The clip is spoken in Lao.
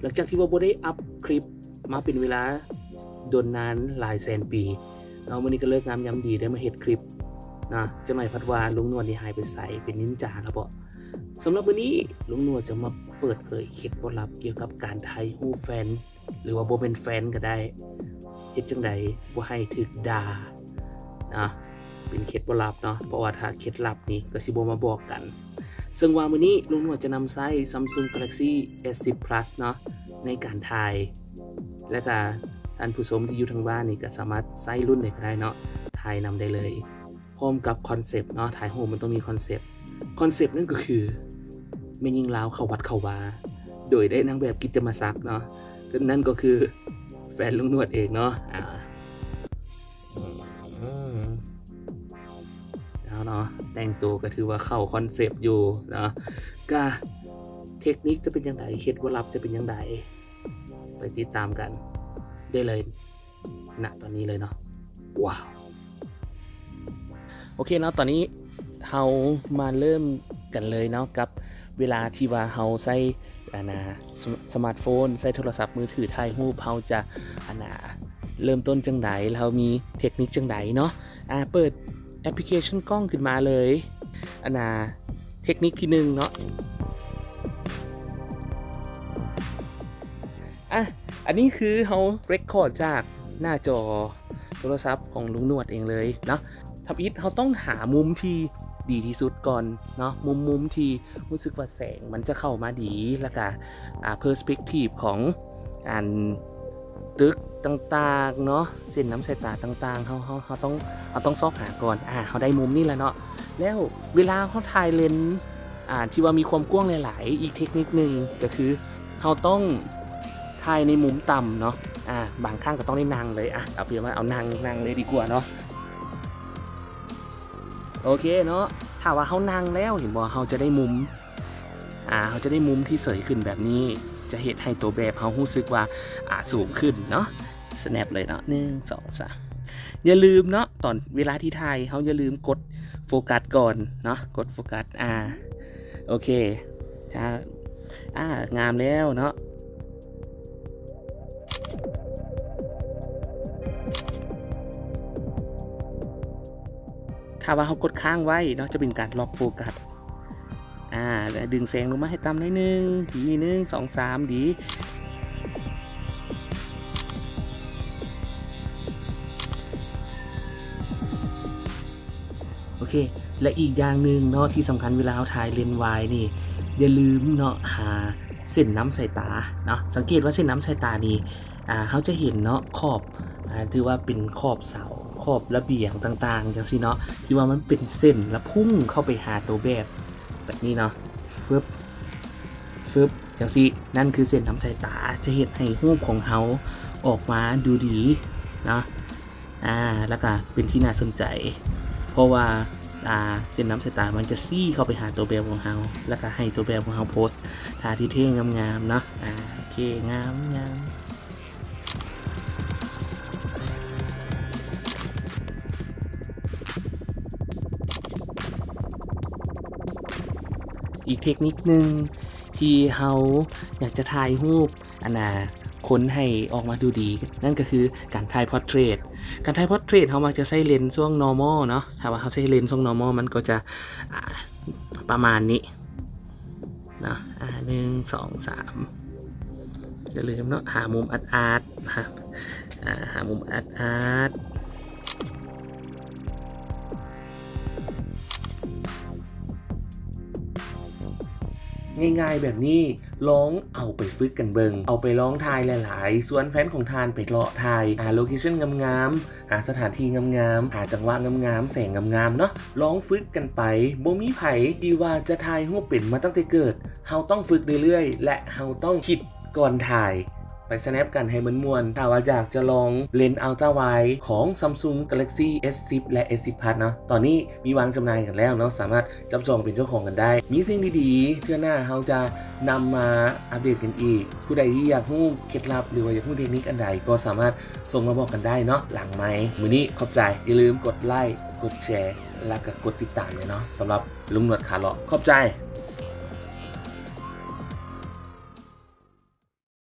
ຫຼັງຈາກທີ່ວ່າບໍ່ໄດ້ອັບຄລິບມາເປັນເວລາດົນນານຫຼາຍແສນປີເນາະ, ມື້ນີ້ກໍເລີກງາມຍາມດີໄດ້ມາເຮັດຄລິບນະ. ຈັກໜ່ອຍພັດວ່າລຸງໜວດນີ້ຫາຍໄປໃສ ເປັນນິນຈາແລ້ວບໍ? ສຳລັບມື້ນີ້ລຸງໜວດຈະມາເປີດເຜີຍເຄັດລັບກ່ຽວກັບການຖ່າຍຮູບແຟນ ຫຼືວ່າບໍ່ແມ່ນແຟນກໍໄດ້ ເຮັດຈັ່ງໃດບໍ່ໃຫ້ຖືກດ່ານະ, ເປັນເຄັດລັບເນາະ, ເພາະວ່າຖ້າເຄັດລັບນີ້ກໍຊິບໍ່ມາບອກກັນ. ເຊິ່ງວ່າມື້ນີ້ລຸງໜວດຈະນຳໃຊ້ Samsung Galaxy S ten Plus ເນາະ ໃນການຖ່າຍ ແລະກະທ່ານຜູ້ຊົມທີ່ຢູ່ທາງບ້ານນີ້ກໍສາມາດໃຊ້ລຸ້ນໃດກໍໄດ້ເນາະ ຖ່າຍນຳໄດ້ເລີຍ. ພ້ອມກັບຄອນເຊັບເນາະ, ຖ່າຍຮູບມັນຕ້ອງມີຄອນເຊັບ. ຄອນເຊັບນັ້ນກໍຄື ແມ່ຍິງລາວເຂົ້າວັດເຂົ້າວາ ໂດຍໄດ້ນາງແບບກິດຈະມາສັກເນາະ, ນັ້ນກໍຄືແຟນລຸງໜວດເອງເນາະ. ອາ ເອົາເນາະ, ແຕ່ງໂຕກໍຖືວ່າເຂົ້າຄອນເຊັບຢູ່ເນາະ. ກະເທັກນິກຈະເປັນຈັ່ງໃດ, ເຄັດລັບຈະເປັນຈັ່ງໃດ, ໄປຕິດຕາມກັນໄດ້ເລີຍ ນະຕອນນີ້ເລີຍເນາະ. ວ້າວ ໂອເຄເນາະ, ຕອນນີ້ເຮົາມາເລີ່ມກັນເລີຍເນາະ ກັບເວລາທີ່ວ່າເຮົາໃຊ້ ອັນນາ ສະ ສະມາດໂຟນ ໃຊ້ໂທລະສັບມືຖືຖ່າຍຮູບ, ເຮົາຈະ ອັນນາ ເລີ່ມຕົ້ນຈັ່ງໃດ ແລ້ວເຮົາມີເທັກນິກຈັ່ງໃດເນາະ. ອາ ເປີດແອັບພລິເຄຊັນກ້ອງຂຶ້ນມາເລີຍ. ອັນນາ ເທັກນິກທີໜຶ່ງເນາະ. ອາ ອັນນີ້ຄືເຮົາເຣັກຄອດຈາກໜ້າຈໍໂທລະສັບຂອງລຸງໜວດເອງເລີຍເນາະ. ທຳອິດເຮົາຕ້ອງຫາມຸມທີ່ດີທີ່ສຸດກ່ອນເນາະ, ມຸມ ມຸມທີ່ຮູ້ສຶກວ່າແສງມັນຈະເຂົ້າມາດີ ແລ້ວກະ ອາ ເພີສເປັກທີບຂອງ ອັນ ຕຶກຕ່າງໆເນາະ, ເສັ້ນນຳສາຍຕາຕ່າງໆ ເຮົາ ເຮົາ ເຮົາຕ້ອງ ເຮົາຕ້ອງຊອກຫາກ່ອນ. ອາ ເຮົາໄດ້ມຸມນີ້ແລ້ວເນາະ, ແລ້ວເວລາເຮົາຖ່າຍເລນ ອາ ທີ່ວ່າມີຄວາມກວ້າງຫຼາຍໆ ອີກເທັກນິກໜຶ່ງກໍຄືເຮົາຕ້ອງຖ່າຍໃນມຸມຕ່ຳເນາະ. ອາ ບາງຄັ້ງກໍຕ້ອງໄດ້ນັ່ງເລີຍ. ອາ ເອົາເປັນວ່າເອົານັ່ງ ນັ່ງເລີຍດີກວ່າເນາະ. ໂອເຄເນາະ, ຖ້າວ່າເຮົານັ່ງແລ້ວ ເຫັນບໍ່ ເຮົາຈະໄດ້ມຸມ ອາ ເຮົາຈະໄດ້ມຸມທີ່ເສີຍຂຶ້ນແບບນີ້ ຈະເຮັດໃຫ້ຕົວແບບເຮົາຮູ້ສຶກວ່າ ອາ ສູງຂຶ້ນເນາະ. ສະແນັບເລີຍເນາະ, ໜຶ່ງ ສອງ ສາມ. ຢ່າລືມເນາະ, ຕອນເວລາທີ່ຖ່າຍ ເຮົາຢ່າລືມກົດໂຟກັສກ່ອນເນາະ, ກົດໂຟກັສ. ອາ ໂອເຄ ອາ ງາມແລ້ວເນາະ. ຖ້າວ່າເຮົາກົດຄ້າງໄວ້ເນາະ ຈະເປັນການລັອກໂຟກັສ. ອາ ແລະ ດຶງແສງລົງມາໃຫ້ຕ່ຳໜ້ອຍໜຶ່ງ. ດີ ໜຶ່ງ ສອງ ສາມ. ດີ ໂອເຄ. ແລະ ອີກຢ່າງໜຶ່ງເນາະ ທີ່ສຳຄັນເວລາເຮົາຖ່າຍເລນວາຍນີ້ ຢ່າລືມເນາະ ຫາເສັ້ນນຳສາຍຕາເນາະ. ສັງເກດວ່າເສັ້ນນຳສາຍຕານີ້ ອາ ເຮົາຈະເຫັນເນາະ ຂອບ ອາ ຖືວ່າເປັນຂອບເສົາ ຂອບລະບຽງຕ່າງໆ ຈັ່ງຊີ້ເນາະ ທີ່ວ່າມັນເປັນເສັ້ນ ແລ້ວພຸ່ງເຂົ້າໄປຫາໂຕແບບ ແບບນີ້ເນາະ. ຟຶບ ຟຶບ ຈັ່ງຊີ້. ນັ້ນຄືເສັ້ນນຳສາຍຕາ ຈະເຮັດໃຫ້ຮູບຂອງເຮົາອອກມາດູດີເນາະ. ອາ ແລ້ວກະເປັນທີ່ໜ້າສົນໃຈ ເພາະວ່າ ອາ ເສັ້ນນຳສາຍຕາມັນຈະຊີ້ເຂົ້າໄປຫາຕົວແບບຂອງເຮົາ ແລ້ວກະໃຫ້ຕົວແບບຂອງເຮົາໂພສທ່າທີ່ເທ່ງາມໆເນາະ. ອາ ໂອເຄ ງາມໆ. ອີກເທັກນິກໜຶ່ງທີ່ເຮົາຢາກຈະຖ່າຍຮູບ ອັນນ່າ ຄົນໃຫ້ອອກມາດູດີ ນັ້ນກໍຄືການຖ່າຍພອດເທຣດ. ການຖ່າຍພອດເທຣດເຮົາມັກຈະໃຊ້ເລນຊ່ວງນໍມໍເນາະ. ຖ້າວ່າເຮົາໃຊ້ເລນຊ່ວງນໍມໍ ມັນກໍຈະ ອາ ປະມານນີ້ເນາະ. ອາ ໜຶ່ງ ສອງ ສາມ. ຢ່າລືມເນາະ ຫາມຸມອາດໆ ອາ ຫາມຸມອາດໆ. ງ່າຍໆແບບນີ້ ລອງເອົາໄປຝຶກກັນເບິ່ງ ເອົາໄປລອງຖ່າຍຫຼາຍໆ ຊວນແຟນຂອງທ່ານໄປເລາະຖ່າຍ ຫາໂລເຄຊັນງາມໆ ຫາສະຖານທີ່ງາມໆ ຫາຈັງຫວະງາມໆ ແສງງາມໆເນາະ. ລອງຝຶກກັນໄປ ບໍ່ມີໃຜທີ່ວ່າຈະຖ່າຍຮູບເປັນມາຕັ້ງແຕ່ເກີດ. ເຮົາຕ້ອງຝຶກເລື້ອຍໆ ແລະ ເຮົາຕ້ອງຄິດກ່ອນຖ່າຍ. ໄປສະແນັບກັນໃຫ້ມ່ວນໆ. ຖ້າວ່າຢາກຈະລອງເລນອັລຕຣາວາຍຂອງ Samsung Galaxy S ten ແລະ S ten Plus ເນາະ ຕອນນີ້ມີວາງຈຳໜ່າຍກັນແລ້ວເນາະ, ສາມາດຈັບຈອງເປັນເຈົ້າຂອງກັນໄດ້. ມີສິ່ງດີໆ ເທື່ອໜ້າເຮົາຈະນຳມາອັບເດດກັນອີກ. ຜູ້ໃດທີ່ຢາກຮູ້ເຄັດລັບ ຫຼືວ່າຢາກຮູ້ເທັກນິກອັນໃດ ກໍສາມາດສົ່ງມາບອກກັນໄດ້ເນາະ ຫຼັງໄມ. ມື້ນີ້ຂອບໃຈ. ຢ່າລືມກົດໄລ້ ກົດແຊ ແລ້ວກໍກົດຕິດຕາມແດ່ເນາະ ສຳລັບລຸງໜວດຂາເລາະ. ຂອບໃຈ.